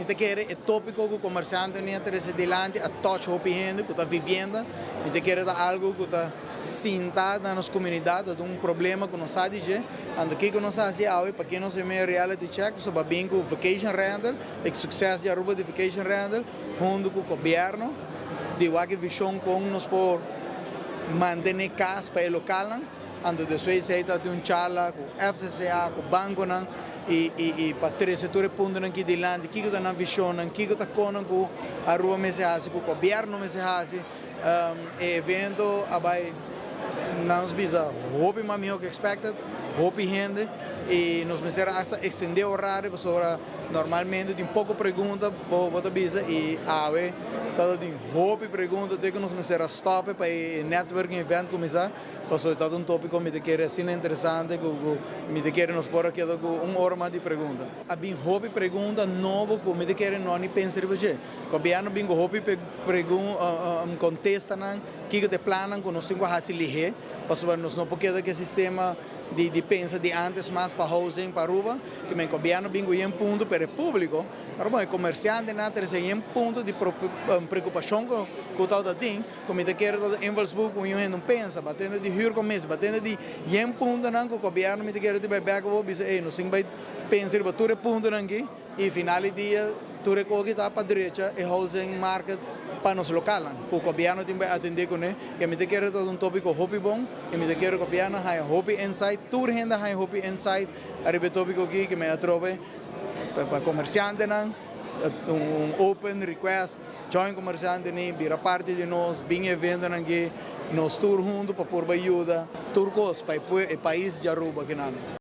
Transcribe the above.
ta kere e topico cu comerciante a trece dilanti a touch hopi hende cu ta vivienda. Mi ta kere ta algo cu ta sinta na nos comunidad, ta un problema cu nos sa di dje. Anto kico nos a haci awe, pa nos e reality check, so pa bin cu vacation rental, e suceso di Aruba di vacation rental, hunto cu gobierno, di wak vision con nos por mantene cas pa e local. Anto despues ey ta un charla cu FCCA, cu banconan y pa trece tur e puntonan aki dilanti, kico ta nan visionnan, kico ta con cu Aruba mester haci, cu gobierno mester haci. E evento a bay, nos bisa, hopi mas miho cu expected, hopi hende y nos mester hasta extende horario pasobra normalmente tin poco pregunta, bo ta bisa, y awe tin hopi pregunta te cu nos mester stop pa e networking event cuminsa, pasobra ta un topico, mi ta kere, asina interesante cu mi ta kere nos por keda cu un ora mas di pregunta. A bin hopi pregunta nobo cu mi ta kere no ni pensa riba dje. Gobierno bin cu hopi pregunta, contesta nan, kico ta e plannan cu nos tin cu haci lihe, pasobra nos no por keda cu e sistema di pensa di antes mas pa housing pa Aruba, cu men gobierno bin cu un punto, pero e publico, pero bon, e comerciantenan ta un punto di preocupacion cu ta tin, cu mi ta kere ta invalsboek cu un hende pensa, batende di huurcommissie, batende di yen puntonan cu gobierno, mi ta kere di bay back over bisa, "Ey, nos tin bay pensa riba tur e puntonan aki y final di dia tur e cos ta pa drecha e housing market pa nos local, cu gobierno tin bay atende cune," cu mi ta kere ta un topico hopi bon y mi ta kere gobierno haya hopi insight, tur hende haya hopi insight ariba e topico aki cu mi a trobe pa comerciantenan, un open request: join comerciantenan, bira parti di nos, bin eventonan aki, nos tur hunto pa por yuda tur cos pa e pais di Aruba aki nan.